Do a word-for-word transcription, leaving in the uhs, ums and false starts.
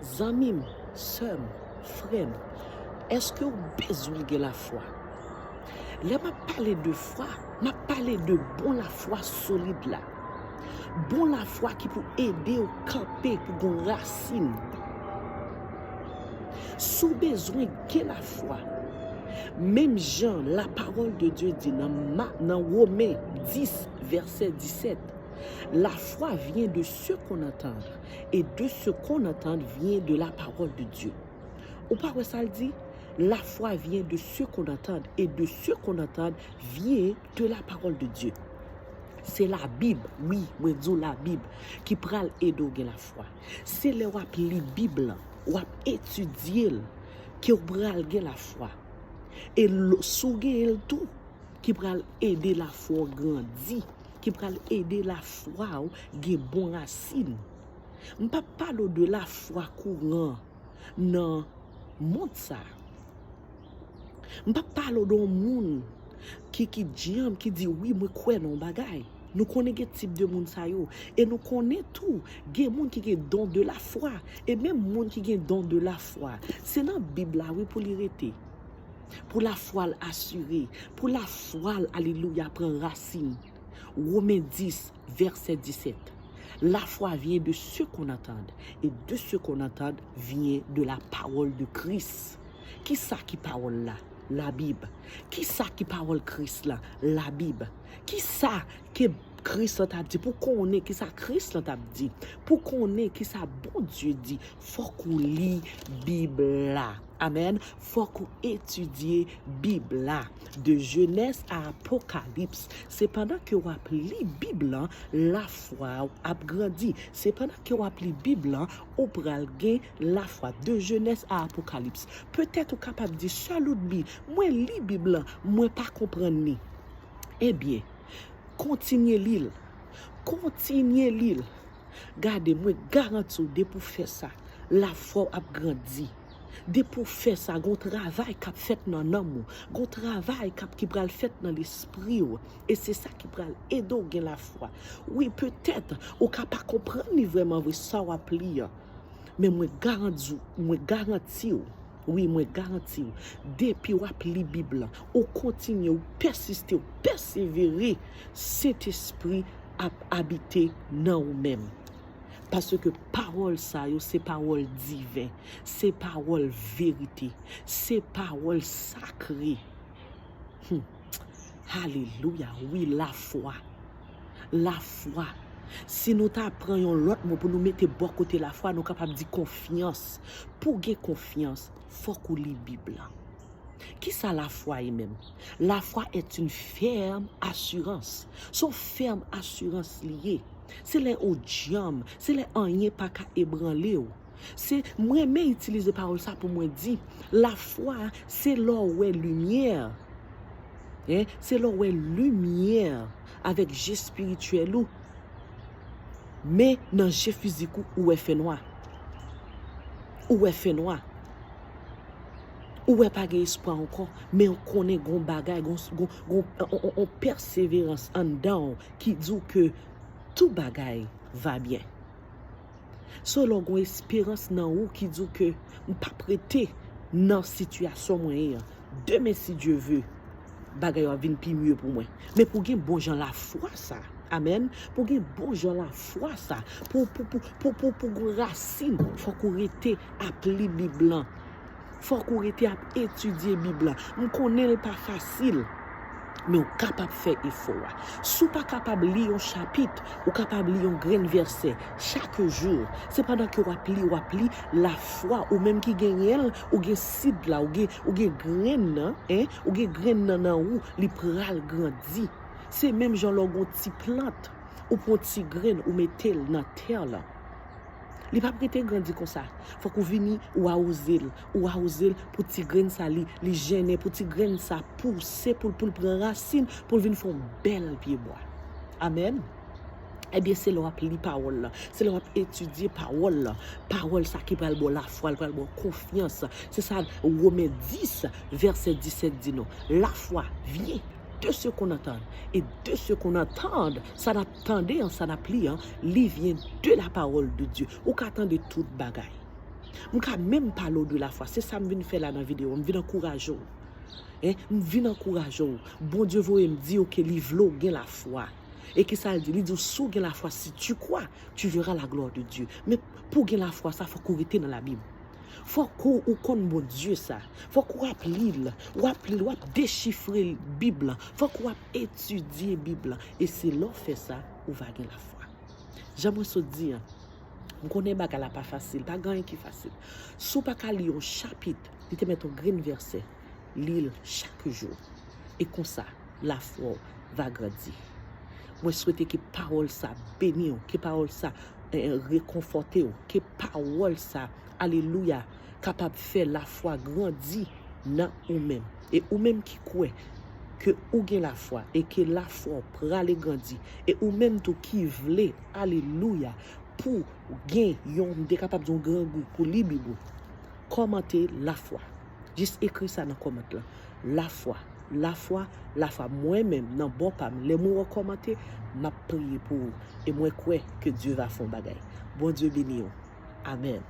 Zanmi m, sè m, frè m, èske w bezwen gen lafwa? Lè m ap pale de fwa, m ap pale de bon lafwa solid la. Bon lafwa ki pou ede w kanpe, pou gon rasin. Si w bezwen gen lafwa, menm jan la parole de Dieu di nan, nan Women dis, vèsè disèt, la foi vient de ce qu'on entend, et de ce qu'on entend vient de la parole de Dieu. Ou pa wè sa l di? La foi vient de ce qu'on entend, et de ce qu'on entend vient de la parole de Dieu. Se Labib, wi, mwen di w Labib, ki pral ede w gen lafwa. Se lè w ap li Bib lan, w ap etidye l, ke w pral gen lafwa. E si w genyen l tou, ki pral ede lafwa w grandi, ki pral ede lafwa w gen bon rasin. M p ap pale w de lafwa kouran nan mond sa. M p ap pale w de yon moun ki, ki dyanm, ki di, wi, mwen kwè nan yon bagay. Nou konnen gen tip de moun sa yo. E nou konnen tou, gen moun ki gen don de lafwa. E menm moun ki gen don de lafwa, se nan Bib la, wi, pou li rete. Pou lafwa l asire, pou lafwa l, alelouya, pran rasin. Women dis, vèsè disèt. La foi vient de ce qu'on entend, et de ce qu'on entend vient de la parole de Christ. Kisa ki pawòl la? Labib. Kisa ki pawòl Kris la? Labib. Kisa ke Kris lan t ap di? Pou konnen kisa Kris lan t ap di, pou konnen kisa Bondye di, fòk ou li Bib la. Amèn. Fòk ou etidye Bib la. De Jenèz a Apokalips. Se pandan ke w ap li Bib lan, lafwa w ap grandi. Se pandan ke w ap li Bib lan, ou pral gen lafwa. De Jenèz a Apokalips. Petèt ou kapab di, Sè Ludby, mwen li Bib lan, mwen pa konprann li. Ebyen, kontinye li l. Kontinye li l. Gade, mwen garanti w, depi w fè sa, lafwa w ap grandi. Depi w fè sa, gon travay k ap fèt nan nanm ou, gon travay k ap, ki pral fèt nan lespri w. E se sa ki pral ede w gen lafwa. Wi, petèt, ou ka pa konprann li vrèman vre, sa w ap li an. Men mwen garanti w, mwen garanti w, wi, mwen garanti w, depi w ap li Bib lan, ou kontinye, ou pèsiste, ou pèsevere, Sentespri ap abite nan ou menm. Paske pawòl sa yo se pawòl diven, se pawòl verite, se pawòl sakre. Hmm. Alelouya, wi, lafwa. Lafwa. Si nou ta pran yon lòt mo pou nou mete bò kote lafwa, nou kapab di konfyans. Pou gen konfyans, fòk ou li Bib lan. Kisa lafwa ye menm? La foi est une ferme assurance. Se yon fèm asirans li ye. Se lè ou dyanm, se lè anyen pa ka ebranle w. Se, mwen renmen itilize pawòl sa pou mwen di, lafwa, se lè w wè limyè. Hein? Se lè w wè limyè avèk je espirityèl ou. Men nan je fizik ou, ou wè fènwa. Ou wè fènwa. Ou wè pa gen espwa ankò, men ou konnen gon bagay, gon, gon, gon, on, on, on pèseverans anndan w ki di w ke tout bagay va byen. Se lè w gon esperans nan ou ki di w ke m p ap rete nan sitiyasyon mwen ye an. Demen, si Dye ve, bagay yo ap vin pi mye pou mwen. Men pou gen bon jan lafwa sa, amèn, pou gen bon jan lafwa sa, pou, pou, pou, pou, pou, pou gon rasin, fòk ou rete ap li Bib lan. Fòk ou rete ap etidye Bib lan. M konnen l pa fasil, men ou kapab fè efò a. Si w pa kapab li yon chapit, ou kapab li yon grenn vèsè chak jou. Se pandan ke w ap li, w ap li, lafwa, ou menm ki genyen l, ou gen sid la, ou gen, ou gen grenn nan, hein, ou gen grenn nan nan ou, li pral grandi. Se menm jan lè w gon ti plant, ou pran ti grenn, ou mete l nan tè lan. Li p ap rete grandi konsa. Fòk ou vini, ou awoze l, ou awoze l pou ti grenn sa li, li jènen, pou ti grenn sa pouse, pou l, pou l pran rasin, pou l vin fè yon bèl pyebwa. Amèn. Ebyen, se lè w ap li pawòl lan, se lè w ap etidye pawòl lan, pawòl sa ki pral ba w lafwa, l pral ba w konfyans. Se sa Women dis, vèsè disèt di nou. La foi vient de ce qu'on entend. Et de ce qu'on entend, sa n ap tande an, sa n ap li an, li vyen de la parole de Dieu. Ou ka tande tout bagay. M ka menm pale w de lafwa. Se sa m vin fè la nan videyo. M vin ankouraje w. Hein? M vin ankouraje w. Bondye voye m di w ke li vle w gen lafwa. E ki sa l di? Li di w, si w gen lafwa, si tu crois, tu verras la gloire de Dieu. Men pou w gen lafwa sa, fòk ou rete nan Labib. Fòk ou, ou konn Bondye sa. Fòk w ap li l. W ap li l, w ap dechifre Bib lan. Fòk w ap etidye Bib lan. E se lè w fè sa, ou va gen lafwa. Jan mwen sot di an, m konnen bagay la pa fasil, pa gen anyen ki fasil. Si w pa ka li yon chapit, li te mèt yon grenn vèsè, li l chak jou. E konsa, lafwa w va grandi. Mwen swete ke pawòl sa beni w, ke pawòl sa eh, rekonfòte w, ke pawòl sa, alelouya, kapab fè lafwa grandi nan ou menm. E ou menm ki kwè ke ou gen lafwa e ke lafwa w prale grandi, e ou menm tou ki vle, alelouya, pou gen yon, m te kapab di yon grangou pou li Bib ou, kòmante lafwa. Jis ekri sa nan kòmant lan. Lafwa, lafwa, lafwa. Mwen menm, nan bò pa m, lè mwen wè w kòmante, m ap priye pou ou. E mwen kwè ke Dye va fè yon bagay. Bondye beni w. Amèn.